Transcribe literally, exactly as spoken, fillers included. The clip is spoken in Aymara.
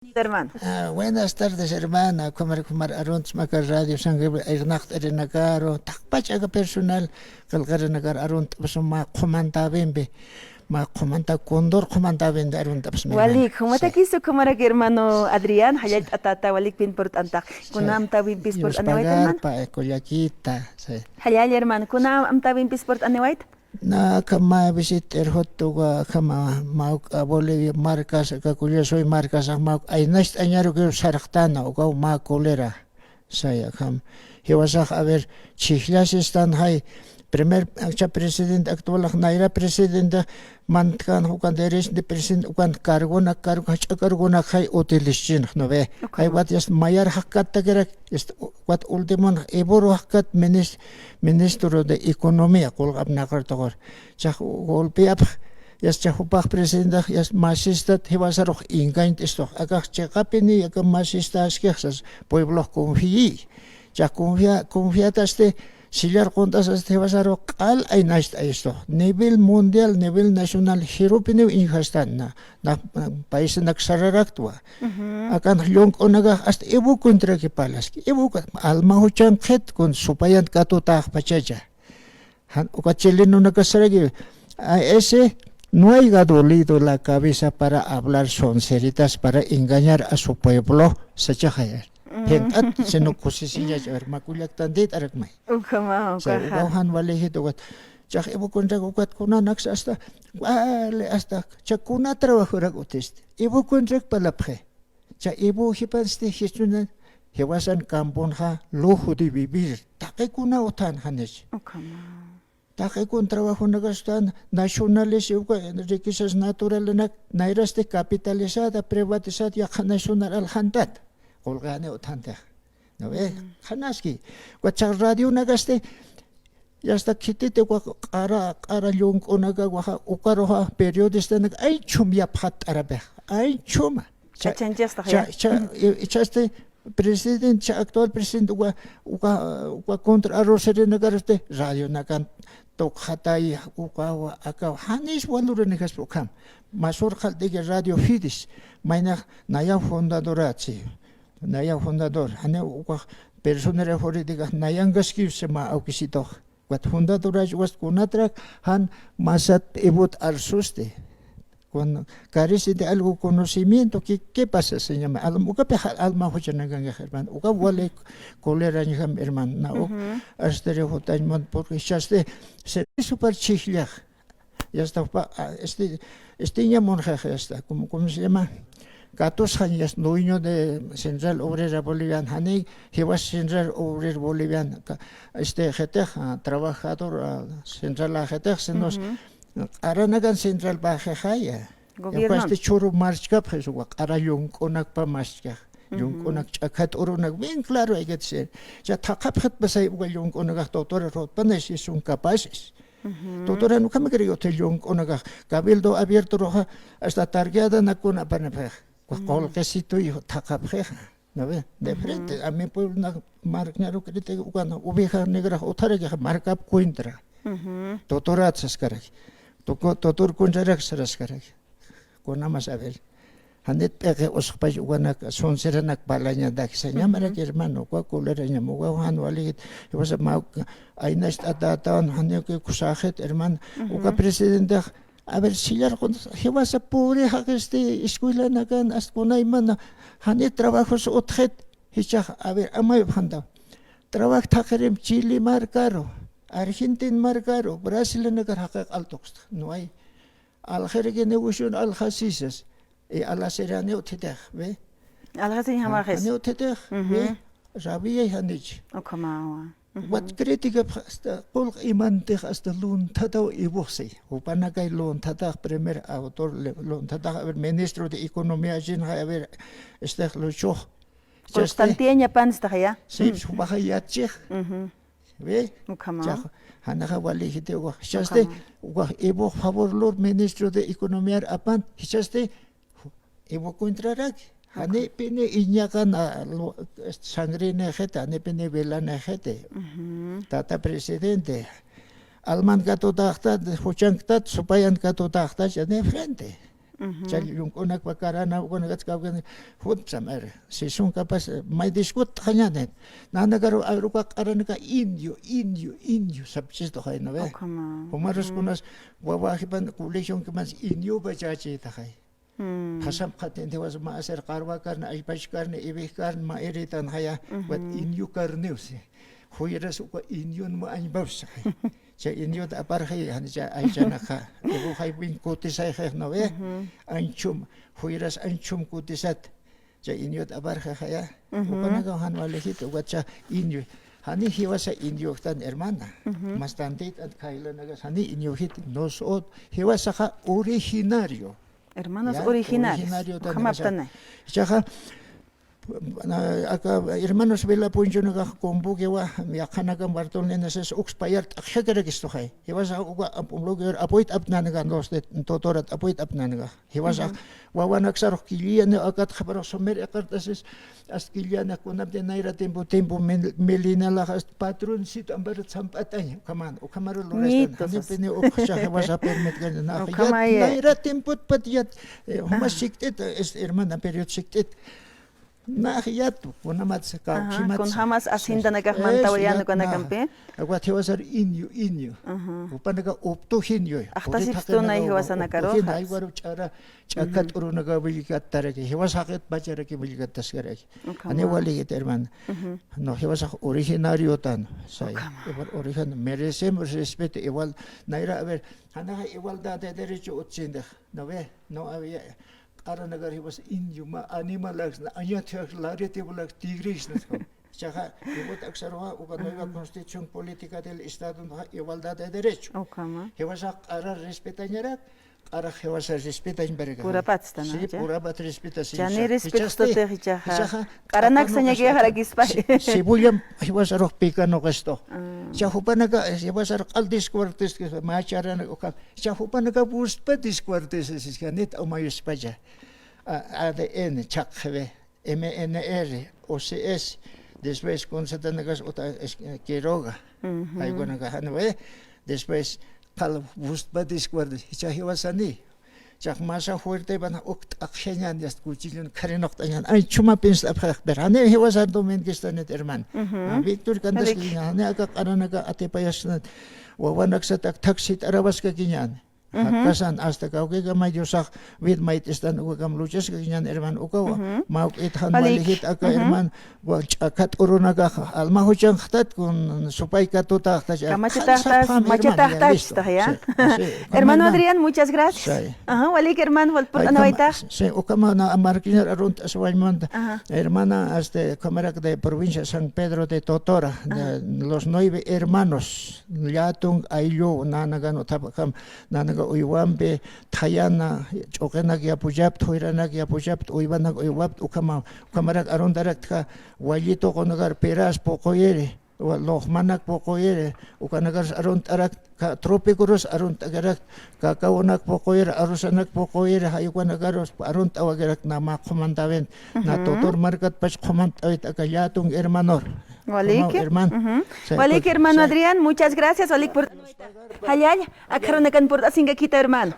Hermano. Ah, buenas tardes, hermana. Ukhamarak, ukhamarak arunt'sma aka Radio San Gabriel irnaqt'arinakaru, taqpach aka personal qillqarinakar arunt'apxsma mä qhumantäwimpi, mä qhumanta, Condor qhumantäwimpi arunt'apxsma, hermana. Walik, jumatakis ukhamarak, hermano Adrián, jallallt'atäta, walikpin purt'antax. Kuna amtäwimpis purt'aniwayta, hermano. Diospagarpa, eh, kullakita, sí. Jallalla, hermano, kuna amtäwimpis purt'aniwayta. Nä, akham mä visita irxutuwa, akham mä, mä uk, ah, Bolivia markas, aka Kullasoy markasax mä uk aynacht'añarukiw sarxtäna, ukaw mä cólera. Saya, akham. Jiwasax, a ver, chhijllasistan jay, primer, akcha presidente actualax nayra presidente, mantkan ukan derecho de presidente, ukan cargonak, cargo, jach'a cargonak jay utilischinx, ¿no ve? Jay ukat yast mayar jaqkattakirak, est, ukat ultimon Eburu jaqkat minis-, ministro de Economía, qullq'apnaqar tuqur. Chax golpeapx, yast chax jupax presidentex, yast masistat, jiwasarux engañt'istux. Akax chiqapini, aka masistaskix sas, pueblox confiyi. Chax confia-, confiatasti, sillar qunt'asasti jiwasaru q'al aynacht'ayistu. Nivel mundial, nivel nacional, jirupiniw iñjastan na, na, paisanak sararaktwa. Akan llunk'unakax hasta Evo contraki parlaski. Evo ka-, alma juchankxit kun supayant katutaxpachacha. Jan uka chilenonakax saraki, a ese no haya dolido la cabeza para hablar sonceritas, para engañar a su pueblo, sachaxaya. Jint'at, sino kusisiñach, a ver, mä kullak tantita arakmay. Ukhama, ukaxa. Ukaw jan walixit ukat. Chax Evo contrak ukat kunanaksa hasta, vale, hasta, cha kuna trabajorak utist. Evo contrak parlapxi. Cha Evo jipansti jisuna, jiwasan camponxa lujo de vivir. Taqi kuna uthan janich. Ukhama. Taqi kun trabajonakastan nacionales, uka riquezas naturalenak, nayrasti capitalizada, privatizada, yaqha nacional aljantat. Qullqani uthantix. ¿No ve? Janaski. Uka chax radionakasti, yasta khititi uka q'ara, q'ara llunk'unaka waxa, ukaruxa periodistanak, ay chhum yapxat t'arapix. Ay chhuma. Cha-, kachanchastax cha-, ya. Cha-, i-, ichhasti presidente, cha actual presidente, uka, uka, uka contra arrocerinakarusti, radionakan tukxatay, ukawa, akawa, janis walurani kaspa ukham. Masurqalt'iki Radio Fides, maynax nayaw fundadoratsi, nayaw fundador, jani ukax personera jurídica nayankaskipsi mä awkisitux. Ukat fundadorach ukat kunatrak jan masat Evot arsusti. Cuando carece de algo conocimiento, ¿qué, qué pasa, señor? Alma, ukapi ja-, alma juchanakankix, hermano. Uka wali cólerañjam, hermano. Na uk, asteri jutañman, porque chaste, se, super chijllax. Ya está, pa, ah, este, este ña monjaje, ya está. ¿Cómo, cómo se llama? Catus Jañas, dueño de Central Obrera Boliviana, jani, jiwas Central Obrera Boliviana, ca-, este, jetej, ah, trabajador, ah, central, ah, jetej, se nos, q'aranakan central bajejaya. Gobierno. Ukaste churu marchkapxi, uka q'ara llunk'unakpa marchkax. Llunk'unak ch'akhat urunak, bien claro, hay que decir. Ya thaqhapxit pasay uka llunk'unakax, doctora, rotpanes, si son capaces. Doctora, no, kama creo te llunk'unakax, cabildo abierto roja, hasta tarjeada nakuna panapxi. Uka qullqisitu, hijo, thaqhapxixa. ¿No ve? De frente, a mi pueblo na markñaru crite, uka na oveja negra utharaki markap cuentra. Doctora saskarak. Toko-, doctor contrarak saraskarak. Kuna mas, a ver. Janit p'iqi usqpach ukanak, sunsiranak parlañatak. Sañamarak, hermano, uka cólerañam, uka jan walixit, jiwasa mä, aynacht'atätawan, jani uka kusaxit, hermano. Uka presidentex, a ver, sillar kun, jiwasa pobre jaqisti, escuelanakan, hasta kunaymana, jani trabajos utjit, jichhax, a ver, amayup janta. Trabaj thaqirim Chile markaru, Argentina markaru, Brasil nakar jaqi q'al tuqsta, no hay. Alxerki negocion aljasisas, y alxeraniw thitix, ¿ve? Alxasiñ jamaxis. Janiw thitix, ¿ve? Rabiyay janich. Ukhamawa. Wat crítica hasta qullq imantix hasta lunthataw ibuxsi. Jupanakay lunthatax primer autor, le-, lunthatax, a ver, ministro de Economía, chin, a ver, este, luchux. Constantiaña panstaxaya. Sí, jupaxa yatchix. ¿Ve? Ukhama. Chax, janaxa walixiti ukax. Chaste, ukax Evo favor lur ministro de Economía apant, chaste, Evo contrarak. Jani pini iñaqan, a, lo, sangrinixiti, jani pini velanixiti. Tata presidente. Alman katutaxtat, juchanktat, supayan katutaxtat, ya de frente. Ujú. Chay llunk'unakpa karana, ukanakats kawkani, jutsam, ari. Sisun capaz, eh, may discutt'añanit. Nanakaru, a ver, uka q'aranaka indio, indio, indio, sapchistuxay, ¿no ve? Ukhama. Jumarus kunas, wawa jipan, colegionkimas indiopa chachitaxay. Mm. Qhasam qhatin jiwas mä asir qarwakarni, allpachkarni, iwijkarni, mä iritan jaya, wat indio karniw, si. Juyras uka indion mä añbawsa. Chay indiot aparxi, jani chay aychanakxa. Ugu jaypin kutisayxix, ¿no ve? Ujú. Anchum, juyras anchum kutisat. Chay indiot aparxi jaya. Ujú. Ukanaka jan walijit, ukat cha indio. Jani jiwasa indioktan, hermana. Ujú. Mas tantit ant khaylanakas, jani indiojit, nosot, jiwasaxa originario. Hermanos originarios. Ukhama aptanay. Ichaxa, aka hermanos Vela Ponchonakax convoquewa, yaqhanakam Bartolomé Naces uks payar t'aqjakarakistux jay. Jiwasax uka ap-, bloqueor apoyt'apnanaka, los de Totorat apoyt'apnanaka. Jiwasax wawanaksarux killiyani akat qhaparux sumer iqart'asis, ast killiyani kunapti nayra tiempo, tiempo mil-, milenalax ast patroncito ampar samp'ataña, ukhaman, ukhamaru lurastan. Nitos. Janipini ukxaxa jiwasax permitkan, nax yat, nayra tiempot pat yat, eh, juma sikt'it, es hermana, periodo sikt'it. Nax yat, kunamats, kawkhimat. Kunjamas haciendanakax mantawayan ukanakampi. Akwat jiwasar indio, indio. Upanaka optogenio. Ajtasipstunay jiwasanakaru. Optogen, aywaru ch'ara, ch'akhat urunaka willkattaraki. Jiwas jaqit pacharaki willkattaskaraki. Jani walijit, hermana. No, jiwasax originariotan. Say, origen, merecemos respeto, igual, nayra, a ver, janaxa igualdad de derecho utsindex. ¿No ve? No había. Q'aranakar jiwas indio, mä animalaksna, añatjak, laretiwlaksna, tigrisna. Ichaxa, jiwat aksaruxa, uka nueva constitución política del Estado, igualdad de derecho. Ukhama. Jiwasax q'ara respetañarak, q'arax jiwasa respetañ baraka. Purapatstan, sí, purapat respetasiñ. Chani respetastutix ichaxa. Q'aranak sañakiyaxarakispa. Cebolla jiwasarux picanuqistu. Icha jupanaka, jiwasar q'al descuartist, mä charanak ukham. Icha jupanaka buspa descuartist, siskhanit umayuspacha. A-, A D N, chhaqxiwi, M N R, O C S, después, kunsatanakas uta, es-, Quiroga, jaykunaka, ¿no ve? Después, qal buspa descuartist, icha jiwasani. Chax masa fuerte van uk t'aqjañan, yast cuchillon kharinoqt'añan. Ay, chuma piensa apxaq, pero jani jiwasa dominguistanit, hermano. Víctor Cantas, jani aka q'aranaka atipayasnat. Wawanaksatak thaksit arawaskakiñan. Jakasan hasta kawkikamay Diosax wid mayt'istan ukakam luchaskakiñan, hermano, ukawa. Mawk'it jan walijit aka, hermano, wa ch'akhat urunakax alma juchanxtat kun supay katutaxtach. Kamachataxtas, machataxtachtax, ya. Hermano Adrián, muchas gracias. Ajá, walik, hermano, wal purt'anawaytax. Sí, ukama na markiñar arunt'aswañmanta. Hermana, este, ukamarak de provincia San Pedro de Totora, de los nueve hermanos, llätung ayllu, nanakan uthapakam, nanaka uywampi, thayana, ch'uqinak yapuchapt, juyranak yapuchapt, uywanak uywapt, ukama, ukamarak aruntarakta, wallitu qunakar piras puquyiri, wa-, luqmanak puquyiri, ukanakarus arunt'arakta, tropicorus arunt'akarakt, kakawunak puquyiri, arusanak puquyiri, jay ukanakarus arunt'awakirakt, na mä qhumantawin, na Totor markatpach qhumant'awit aka llätung hermanor. Walik, hermano Adrián, muchas gracias, walik pur-, jallalla, akharunakan purt'asinkakita, hermano.